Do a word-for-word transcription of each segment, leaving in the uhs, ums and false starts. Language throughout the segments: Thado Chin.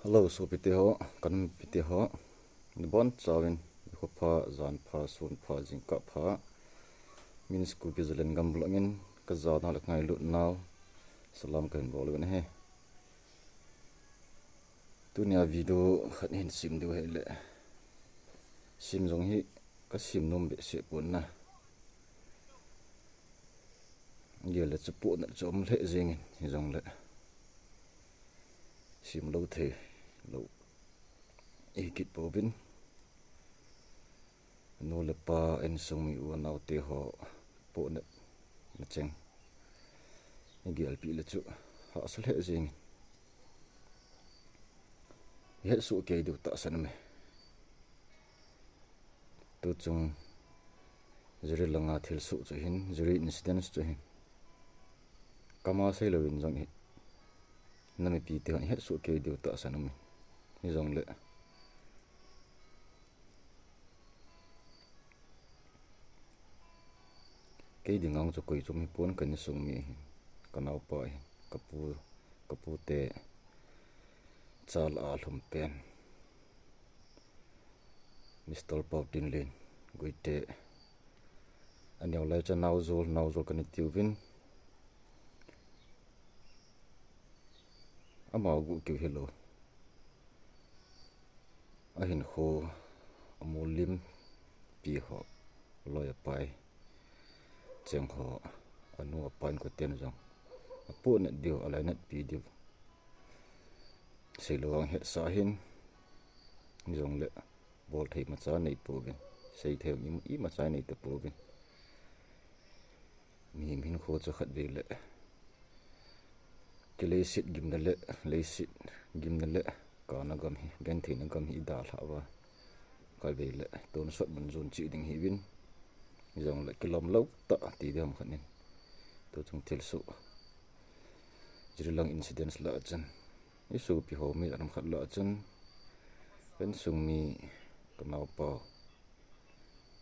Hello, sopite ho, kanam pite ho. Nabonchauvin, khopa, janpha, sunpha, jingkah pha. Min Sku Kizalen Gam Vlog in, kajana le kangailutnau salam kahin bol uvin ahi. Tunia video khat hin sem diu hile. Sem jong hi kasem nom behseh pon na. Gel le chu pohnat chu um lheh jengin, hijongle sem lou thei lou. Ikit pouvin. Nu le pa, insung mi u nao te ho pohnat na cheng igelpi le chu hahsa lheh jengin. Ihet soh kei diu tahsan ume. Tuchung Jiri langa thilsoh chu hin, Jiri incidents chu hin. Kama seilouvin jong hi. Namipite hon ihet soh kei diu tahsan umin. Hijongle. Kei dinga chu koi chom hipon, ka insung mi hin, ka naopa hin, ka pu, ka pute chal a lhum pen. Mister Paotinlen, Guite. Aneo lai chu naojol, naojol kana tiuvin. Ama gu kiu hilou. Ahinkho, amu lim pi ho, loi apai cheng ho, anu apa inkoten jong apohnat diu, alainatpi diu seilou vang hetsa hin, hijongle bol thei imacha nei pouvin, sei thei imacha nei ta pouvin. Mihem hinkho chu khatvei le kileiset gimna le, leiset gimna le kana gam hi, gentheina gam hi idalhah uva, khatvei le tonsot mun jon cheh ding hiuvin, hijongle kilom lou tah ti ding ham khat in. Tuchung thilsoh, Jiri lang incidents lah a chun, isopi ho mi lam khat lah a chun, insung mi ka naopa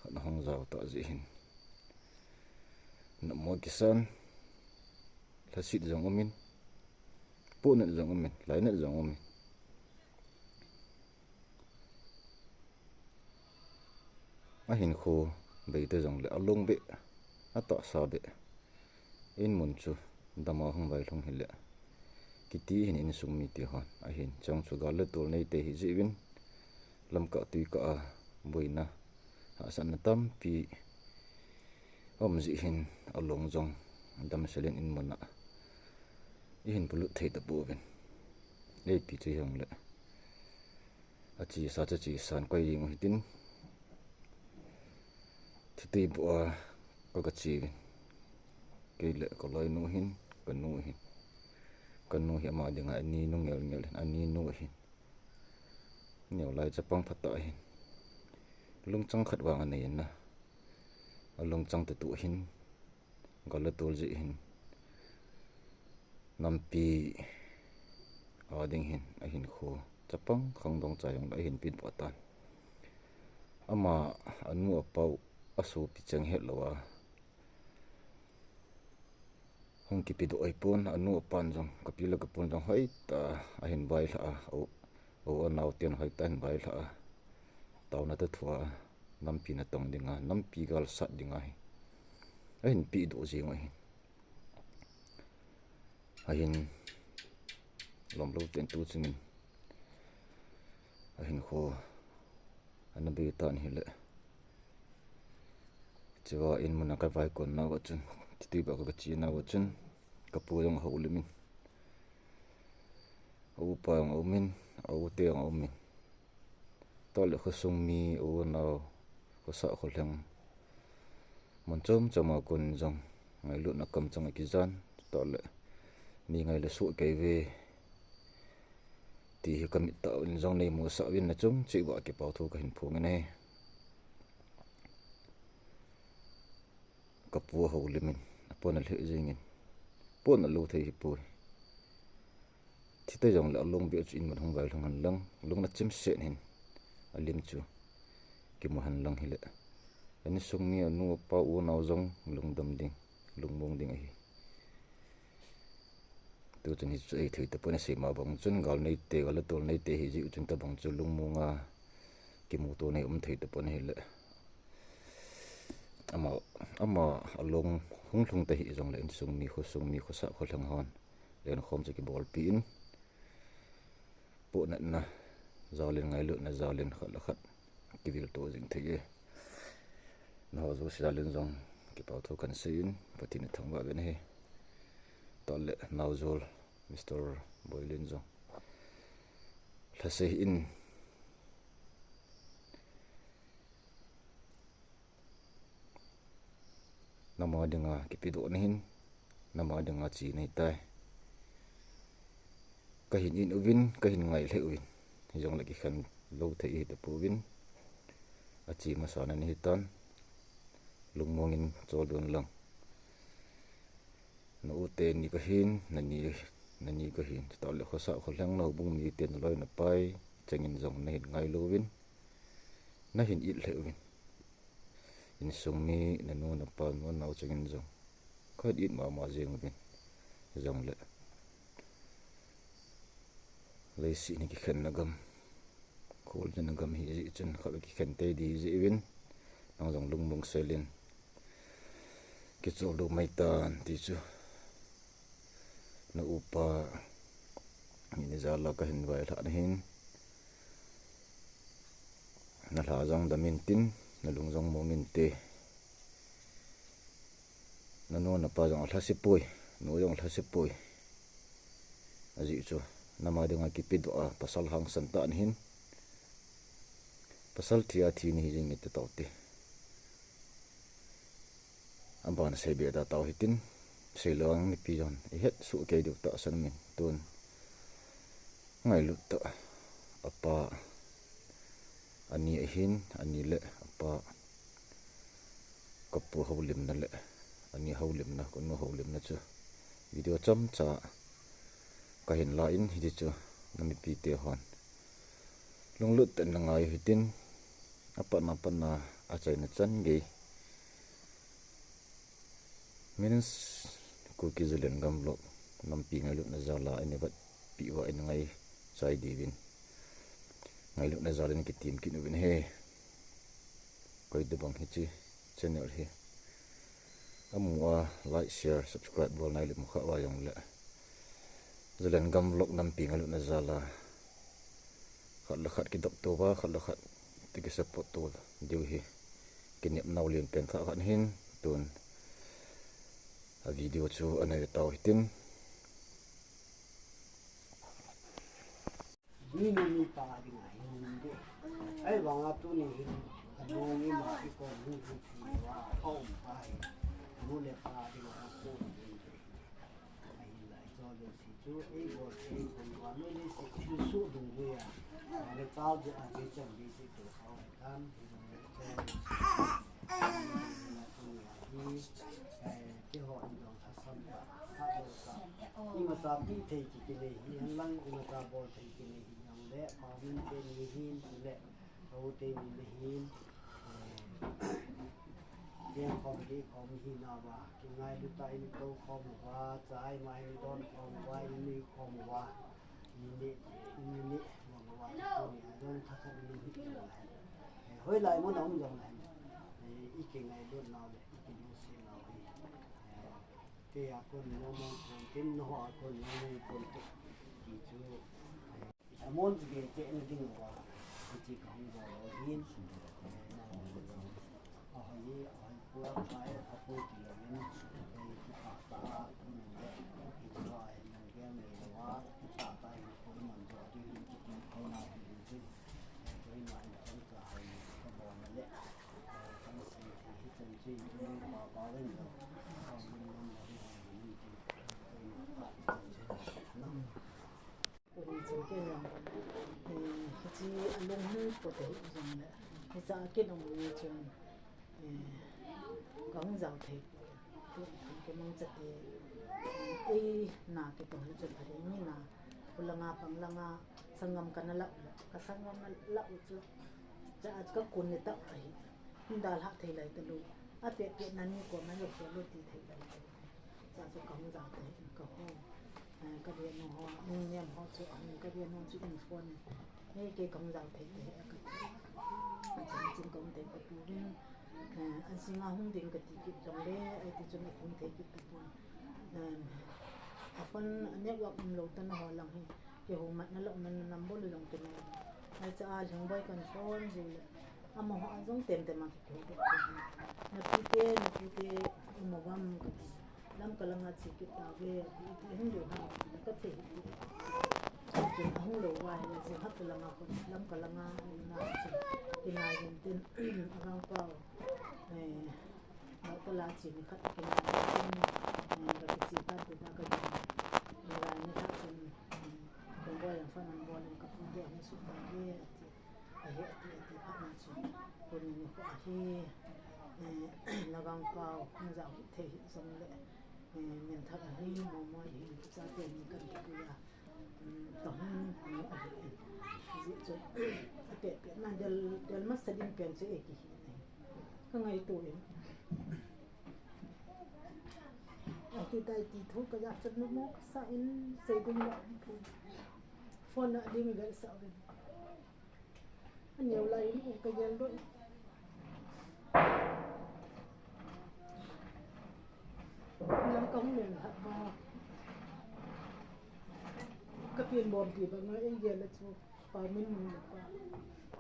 khat ahung jao tah jeh hin, namo kisan, lhaset jong umin, pohnat jong umin, lainat jong umin. Ahinkho bei te jongle alung beh, atahsa beh, inmun chu dama hung vailhung hile, kiti hin insung mite hon. Ahin chang chu gal le tol neite hijeh uvin, lamkah tuikah a boina, hahsatna tampi aum jeh hin, alung jong damselin inmun a ihin polut thei tapouvin. Ipi chu hijongle, achesa chu chesan koi jeng u hitin, thitui boh a ka, kache uvin. Kei le kaloinu hin, kanu hin. Kanu hi ama dinga aninu ngelngel hin, aninu hin. Neolai chapang phatah hin, lungchang khat vang anei in na, alungchang tah tah hin, gal le tol jeh hin, nampi a ding hin ahinkho chapang khangdong cha jongle ahin pehdoh tan. Ama anu apa u asopi cheng hetlouva hung kipehdoh ahipon, anu apan jong, kapi le kapun jong hoitah a ahin vailhah a, u, u anaoten hoitah a ahin vailhah a, taona toh thua, nampi natong dinga, nampi gal sat dinga hi ahin pehdoh jeng u ahi. Ahin lomlou ten tuchungin ahinkho ana bei tan hile, chua inmun a kavaikon nauva chun, thitui boh a kache nauva chun, kapu jong ahoulimin, aupa jong aumin, aute jong aumin, tah le khosung mi, u nao, khosah kholheng, mun chom chom a kon jong ngailutna kamchang akijan, tah le mi ngai le soh kei ve ti hi kamit tah in jong neimusah uvin, nachung cheh uva kipa thu kahin phong in ahi. Kapu ahoulimin, apohnat lheh jengin, pohnat lou thei hipoi. Thite jongle alung beh chu inmun hung vailhung henlang, lungna chimset hin alim chu kimu henlang hile, insung mi anu apa u nao jong lungdam ding, lungmong ding ahi. Tuchun hichu eithei tapon, asei ma bang chun gal neite, gal tol neite hijeh chun tabang chu lungmonga kimuto nei um thei tapon ahile. Ama, ama along hung lhung ta hijongle insung mi, khosung mi, khosah kholhang hon lenkhom chu kibolpi in, pohnatna jal in, ngailutna jal in khat le khat kivilto jing thei e. Nangho jouse jal in jong kipathu kahin seiyin, Pathen in thangvah uvin ahi. Tah le naojol Mister Boilin jong lhasei in, nama dinga kipedoh nahin, nama dinga che nahitai. Kahin it uvin, kahin ngai lheh uvin, hijongle kikhen lou thei hitapouvin, ache masana nahitan, lungmong in chol un lang. Na u teni kahin, nani, nani kahin, chutah le khosah kholhang, na houbung mite, naloi napai chengin jong nahin ngailu uvin, nahin it lheh uvin. Insung mi, nanu napa, nanao chengin jong kahin it mama jeng uvin. Hijongle leiset hi kikhenna gam, kholjinna gam hijeh chun khat le kikhen tei ding hijeh uvin, nang jong lungmong sel in kicholdo maitan ti chu na upa nini jal a kahin vailhah nahin, nalha jong dam intin, nalung jong mong inte. Nanu napa jong alhasepoi, nu jong alhasepoi. Ajeh chu nama dinga kipedoh a pasal hangsan tah nahin, pasal thi a thi nahi jeng e ti taute. Aban seibe da tau hitin, seilou ang mipi jong ihet soh kei diu tahsan umin, tun ngailut tah, apa ani ahin, ani le apa, kapu houlimna le ani houlimna, kanu houlimna chu video chomcha kahin la in, hiti chu namipite hon lunglut tah in nangai u hitin, apatna patna achaina chan gei Min's Kuki Zalengam Vlog nampi ngailutna jal a ina vetpeh uva ina ngaichai diuvin, ngailutna jal in kitem kit uvin ahi. Koi tobang hiche channel hi amu a like, share, subscribe bol nailou mu kha uva jongle, Zalengam Vlog nampi ngailutna jal a khat le khat kidop to uva, khat le khat ti kisupport to diu hi kinepna u lenpen khat khat ahin, tun a video chu ana ve tau hitin. Mi, mi, mipa dinga hin de. Ahivanga tuni hin, alung ima ikom hung hung thi uva, aum pa hi, nu le pa dinga akom hung de. Ahinla ichol jouse chu eibol thei pon uva, mi leiset thilsoh dungjui a, le chal je a, je chan ding ti to kha uva tan, hijongle ichol jouse, tuni a hi, eh, keiho in jong lhasam tah, khatlou tah, imacha peh thei ki kinei hihen lang, imacha bol thei kinei hijongle, pau min teni hin, chule, pau teni nahin, eh, cheng khom, ding khom ihinauva, kingailu tah in tou khom uva, chai ma in don khom uva, in nui khom uva, in neh, in neh mong uva, tuni a jong thakhat in um hih jongle, eh, hoilai mun a um jongle, eh, ikingailut nau le ikilungset nau hi, eh, kei a kon mong mong ponte, nangho a kon mong mong ponte ti chu, eh, amon chu gei cheh na ding uva, hiche kahung bol u ahin, eh, nangho ahoi, ahoi pua, aphai, aphaphoi tilouvin, eh, kipah tah a, um le, hiche a hin nang gel ngei louva, kipah tah a hin kon man doh diuvin kiti kona ahin tin, eh, koima in chomcha hoi kabol le, eh, kahin sei thei hichan chu, in tuni pa pa len jong, kahung lungnom lou hi hung hin tin, koima phat hichan chu. Tuni chun kei jong, eh, hiche alung hung put ahi jongle, hiche a kin um ni chun, eh, kahung jao thei. Tu, tu, kamangcha te, eh, eina kitong hi chun pha ding, mi na, khulanga, panglanga, sanggam kana lah u le, kasanggam na lah u chu, cha a kakun ni tah ahi, hung dalhah thei lai talou, apeh peh na ni koma jong peh lou ti thei lai talou. Cha chu kahung jao thei, kaho. Eh, ka bia nu ho, nu niam ho chu, eh, ka bia nu chu in phone in. Hei, kei kahung jao thei te, ka ti. Achin chin kahung thei ka pu rin. Eh, an singa hung ding ka ti kit jong le, ai ti chun ahung thei kit ka pu. Eh, a phone a network um lou tan ho lang hi. Kei ho mat na lou man number lou jong kei na. Ai cha a jong boi kan phone ji le. Amaho a jong tem tem a kei ho. Na pi te, na pi te, um a vam ka ti. Lamka langa che kit tauve, ati, iti hung lou ham, ka thei hih. Chun ahung lou uva ahile, jing hap langa kon, Lamka langa, na chun, tina jin tin, Avangpau, eh, Lamka la che ni khat, tina jin tin, eh, ka kiche tan tina ka jin, eh, ni khat chun, eh, Kongboi ang fan ang bol, ka pu te ahung sut tauve, ati. Ahi, ati, ati, phat na chu. Tuni nikho ahi, eh, Nagangpau, hung jao hih thei hih jong le, eh, min thak ahi, momo ahi, chate ni kan kipui a. Um, ka hung mu ahi. Jeh chun, apeh peh na del, del masa ding pen chu e kihi na hi. Ka ngaito in. Ati tai ti thu ka ja chun nu mo ka sa in sei ding lo. Phone a ding vel sa uvin. Aneo lai in u ka gel doh. Lam ka hung len hat ba. Ka pen bom pi ba nga ei gel a chu. Pa min nu le pa.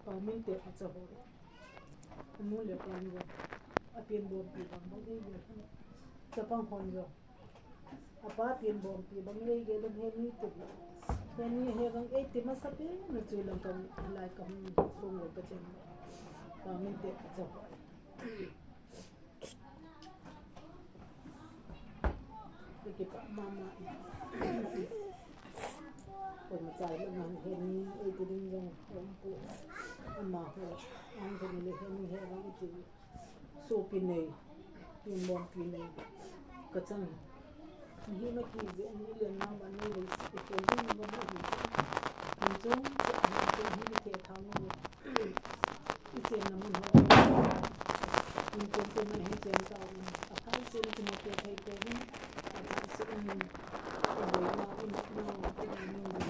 Pa min te a cha ho. Nu le pa ni ba. A pen bom pi ba ba ei gel. Chapang hon jo. Apa pen bom pi bang ei gel dam he ni te. He ni he bang ei te masa pen na chu lang kam lai kam sung lo ka chen. Pa min te cha. Te ki pa mama. Ko ma chai lo nang he ni ei te ding jong ko pu. Ama ho. Ang ko ni le he ni he bang ei te. Sopi nei, pen bom pi nei, ka chang. Hi na ki je, ni len na ba nei le, i ko ni ba ba hi. Ni chong, ni chong hi ni te thang ni. I chen na mun ho. Ni chong ko man hi chen ta ni. A phai chen ki mo te thei ko ni. A phai chen ni. Ko boi na, ni na, ni na, ni na.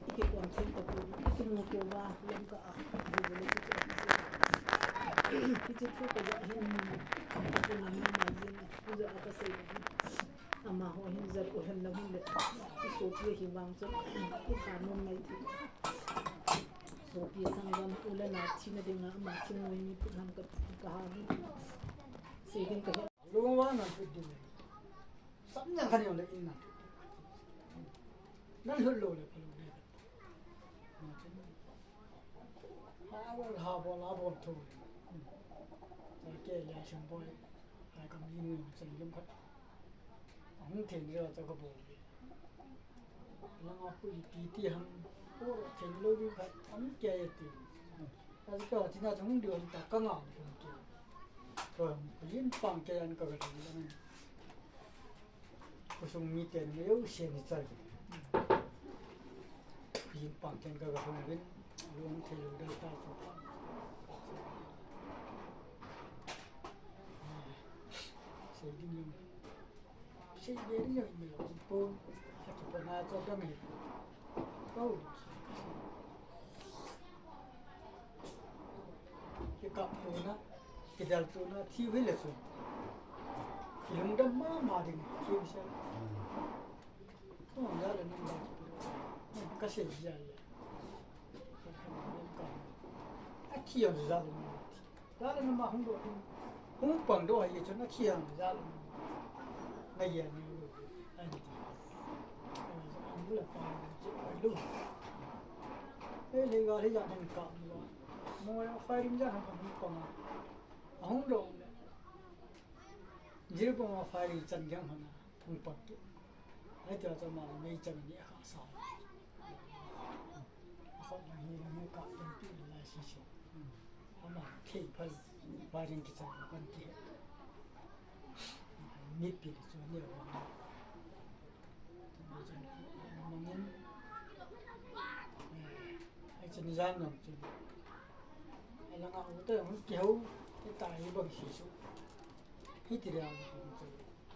I ki kon thei ta ko, i ki mu ko ba, lam ka Kichi thu ka ja hin, ka puna mama jin, puja a ka sei. Amaho hin jat u hen lang hin le. I sopi hi vang chu, i ka nom mai thi. Sopi sanggam u le na thina dinga ama thingnoi ni pu ham ka, ka ha ni. Sei ding ka he. Lo wa na pu ding. Sam na ka ni le in na. Nan hlut lo le pa lo le. Ha bol, ha bol, ha bol thu. Sa ke ya sum boi. Hai kam yin yin chen lim khat. Hung then yo cha ka bol. Langa pui ti ti ham. Por then lo lim khat. Am ke ye ti. Ta ka china chung di ta ka nga chung ke. Ko yin pang ke an ka ka. Khosung mite ni ma jouse ni chal. Jin pang ken ka ka hung vin, lung thei lou dal ta chu. Sei ding lou. Sei be ding lou mi lou po. Ka ki po na cho ka mi. Ko. Kikap tuna, kidel tuna, thi uhi le chun. Kilungdam mama ding, thi uhi se. Tua jal a nang ba. Ka sei jal a. Athi jong jal a nang ba. Jal a nang ba hung doh ding. Hung pang doh ahi chun athi jong jal a nang ba. Na jal ni. Ani ti. Ani la pa ni chu ai lu. Ei, lei ga lei ja nang ka ni ba. Mo ya firing ja nang ka hung pang a. Ahung doh le. Jiribam a firing chan jang hana hung pang tu. Ai tia cha ma mei chan ni a kha sa. A kha ma hi la me ka ding pi la si si. Ama thei phal firing kichan kan ti. Ni pi le chu ni wa. Mangin, eh, ai chen jan nam chu. Ai langa u te hung kihou, te ta hi bang si su. Hi ti ria hung chu.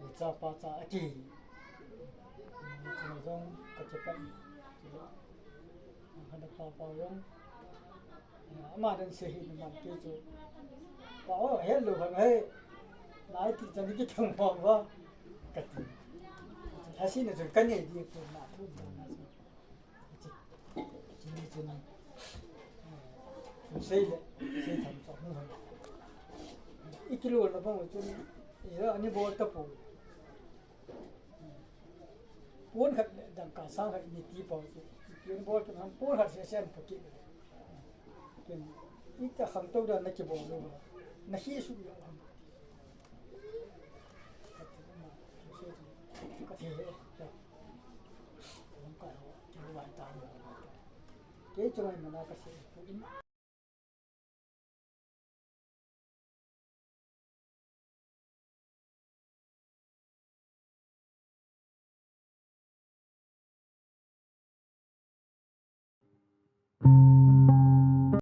Eh, Cha pa cha aki. Chun jong ka che pa. Hana pa pa jong. Ama dan se hi man ti chu. Pa o hello han he. Nai ti chan ki thang pa ba. Ka ti. Hasi na chu ka ne di ko na pu na na chu. Chini chini. Sei le, sei tham chok mu han. Iki lo na bang chun. Ira ani bol ta po. Pon khat le dangka sang khat ni ti pau chu. Pon bol kan ham pon khat se sen pa ki. Ken ita kham to da na ki bol lo. Na hi su yo ham. Ka the he. Ka. Ka ho. Ke wa ta. Ke chunga mana ka se.